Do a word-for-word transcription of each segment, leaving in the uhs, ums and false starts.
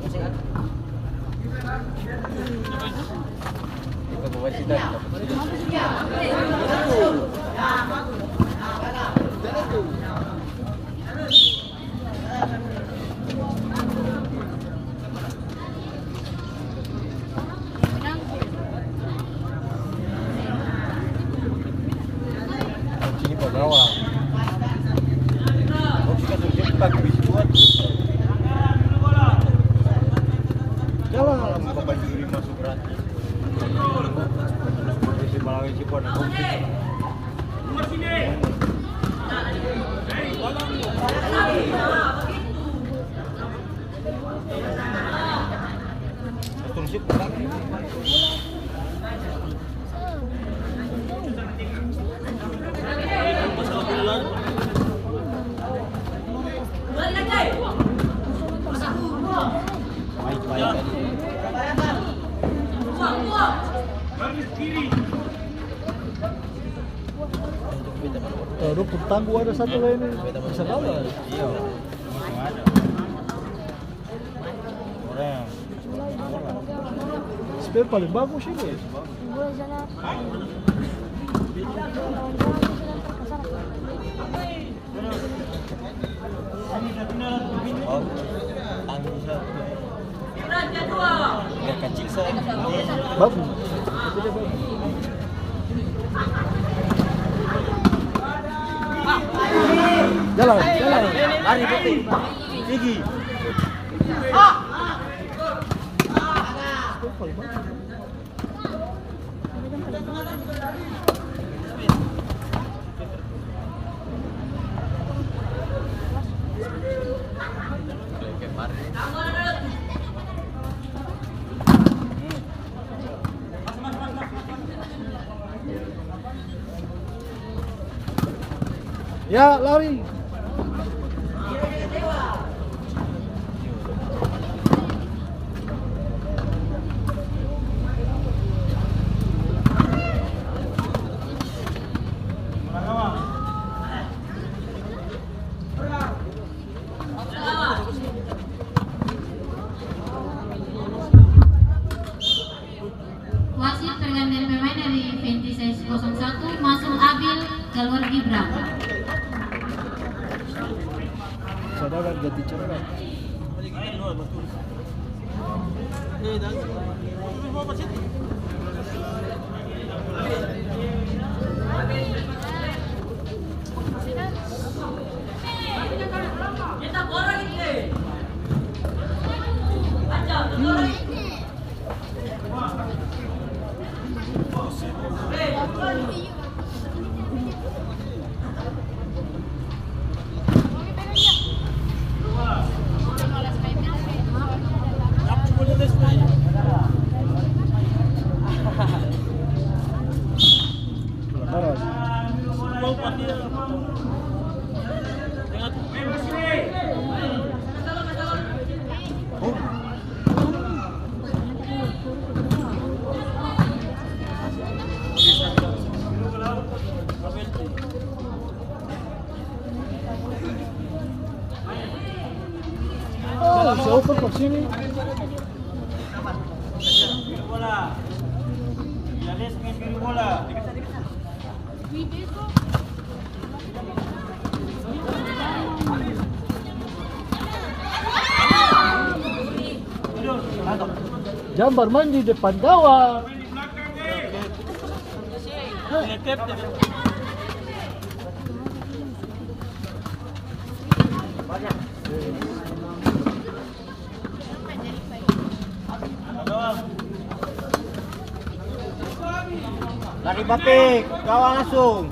Jalan. Kalau dong pung tanggul ada satu lagi ni, bisa kalah. Spare paling bagus ini. Bagus. Jalan, jalan. Lari, Putih. Tinggi. Ya, lari. Wasit pergantian pemain dari Fenty Size kosong satu, masuk Abil, keluar Gibran. Saudara ganti cara. Oh, bisa oper par sini. Jang barmain di depan gawang. Lari Bapik, gawang langsung.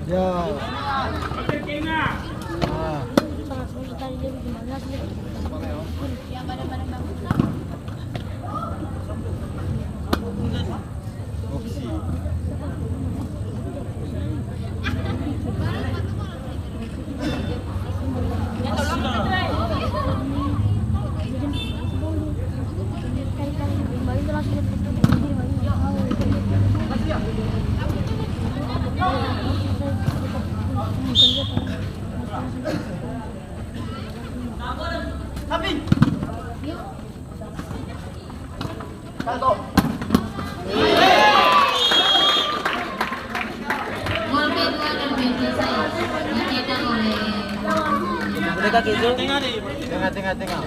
Ya. Ah. Gol kedua dan penalti dicetak oleh Dekat itu. Tengah, tengah, tengah.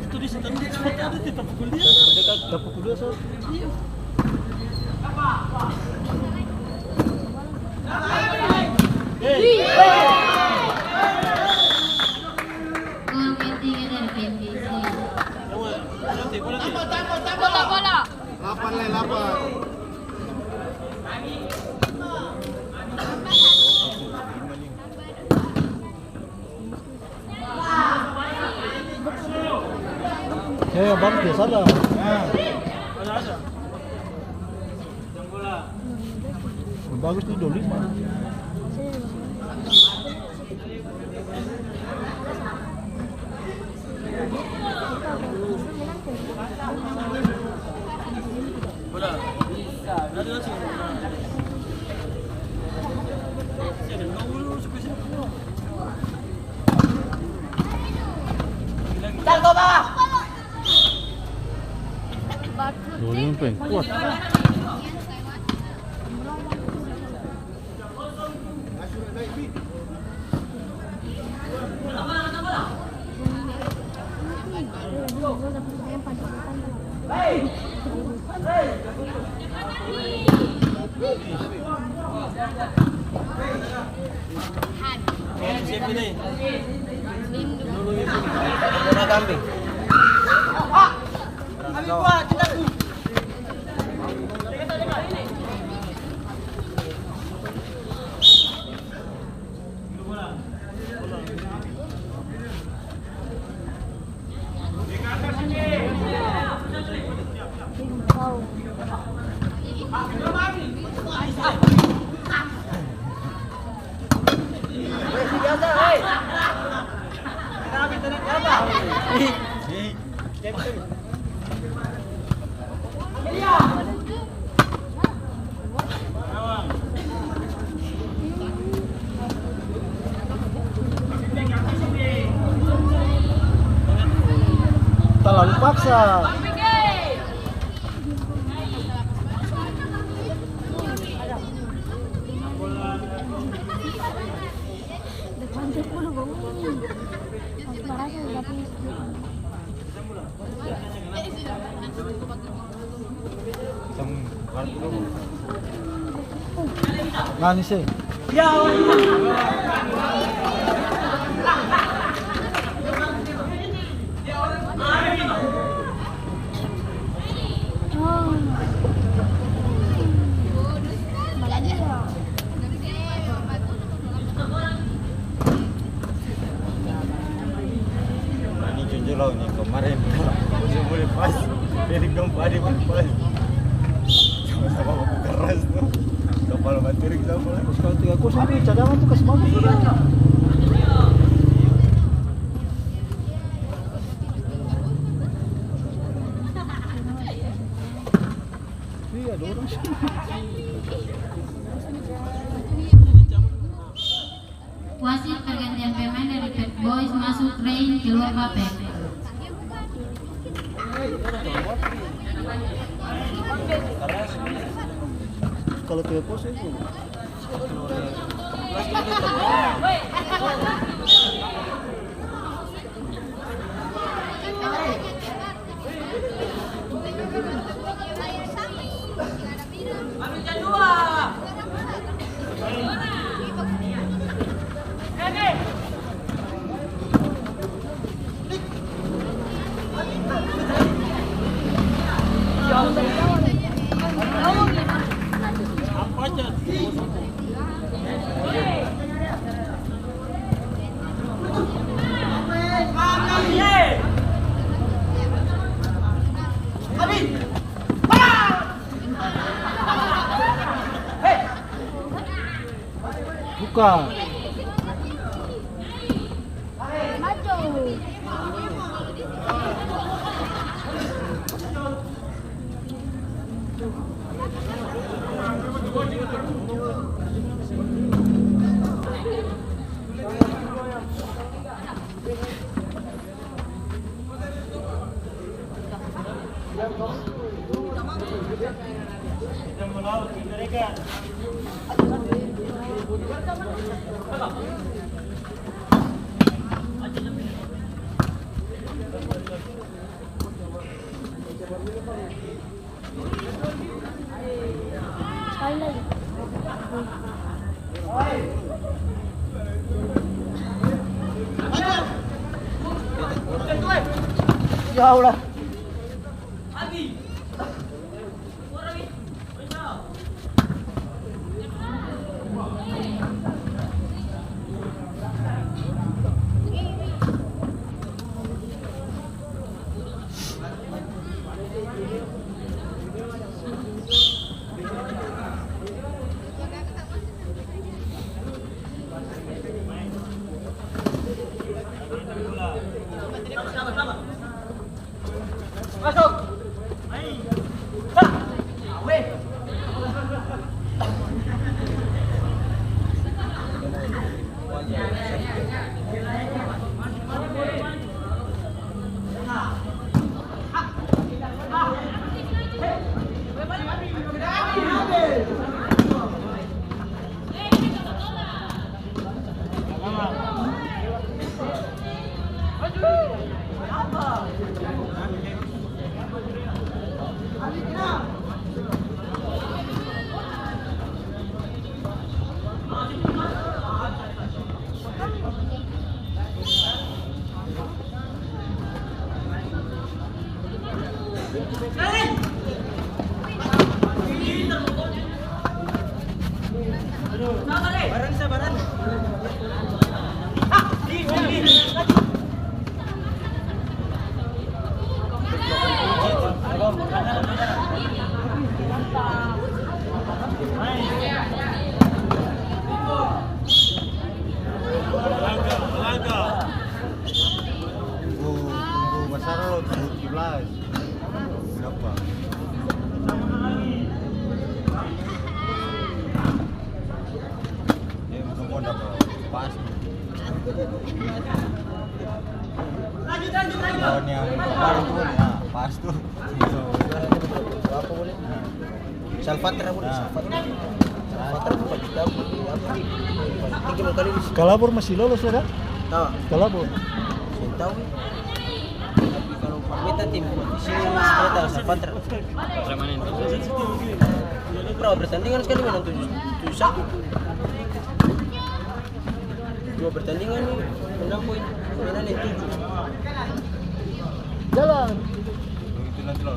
Itu di situ, di situ ada tetap kuliah. Dekat, dapur kedua, so. Gol ketiga dari P M P C. Bola, bola. Lapan lai, lapan. Ya, ya, bagus dia sadar. Bagus nih, dua lima. Dua lima paling kuat. Talalu paksa. Nani se? Ini jujur lah, ini kemarin. Dia boleh pas. Jadi gempa dia boleh pas. Sama-sama baku keras tuh. Kepala batu ring sama. Terus kalau tiga kosong tuh cadangan tuh kasih bagus. Iya, ada orang sih. Wasit pergantian pemain dari Pet Boys masuk, Rain keluar Pape. Kalau tiga kosong itu. Buka. Ya Allah. Tunggu, tunggu basar lo, tunggu tujuh belas. Siapa? Eh, bukan kau dapat pas. Lawan yang kemarin tuh, nah, pas tuh. Berapa boleh? Nah. Salfatra boleh, nah. Salfatra. Salfatra empat juta, apa? Tinggi mau kali di sini. Kalabor masih lolos, ya, Kak? Ah. Kalabor. Saya tahu, ya. Tapi kalau par meta tim buat di sini, saya tahu Salfatra. Berapa pertandingan sekali menang tujuh, tujuh satu. Dua pertandingan nih, menang poin. Menang yang tujuh. Jalan. Penalti.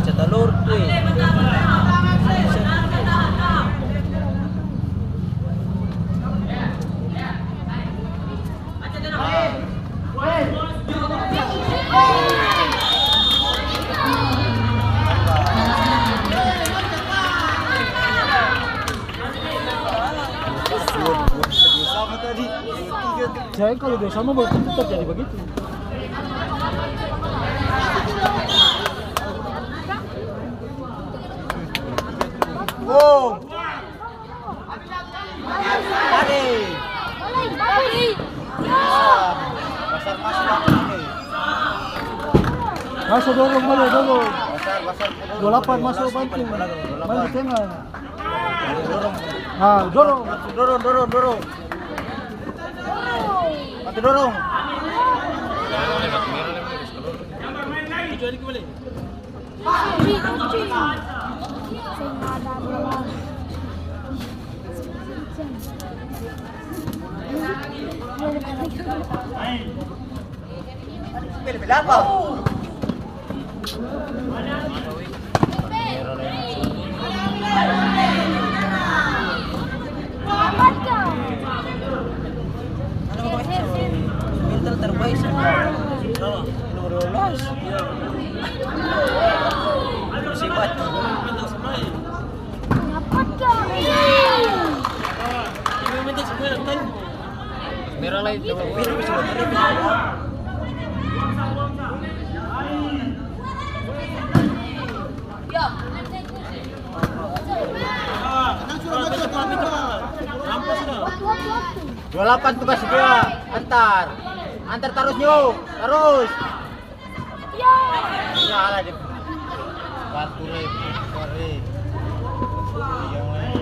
Bisa talor tu, eh. Saya kalau dia sama baru tentu terjadi begitu. Wow. Ade. Pasar masuk lagi nih. Masuk, dorong, boleh, dorong. Dua lapan masuk, bantu. Bantu tengah. Ah, dorong. Dorong, dorong, dorong. Bantu dorong. Mental terbaik sih. Nomor dua belas. Masih baca. Merah lai, coba. Dua lapan tuh, kasih dia. Antar. Antar tarus, Nyu. Tarus. Salah dia. Batu lagi, kore. Yang lain.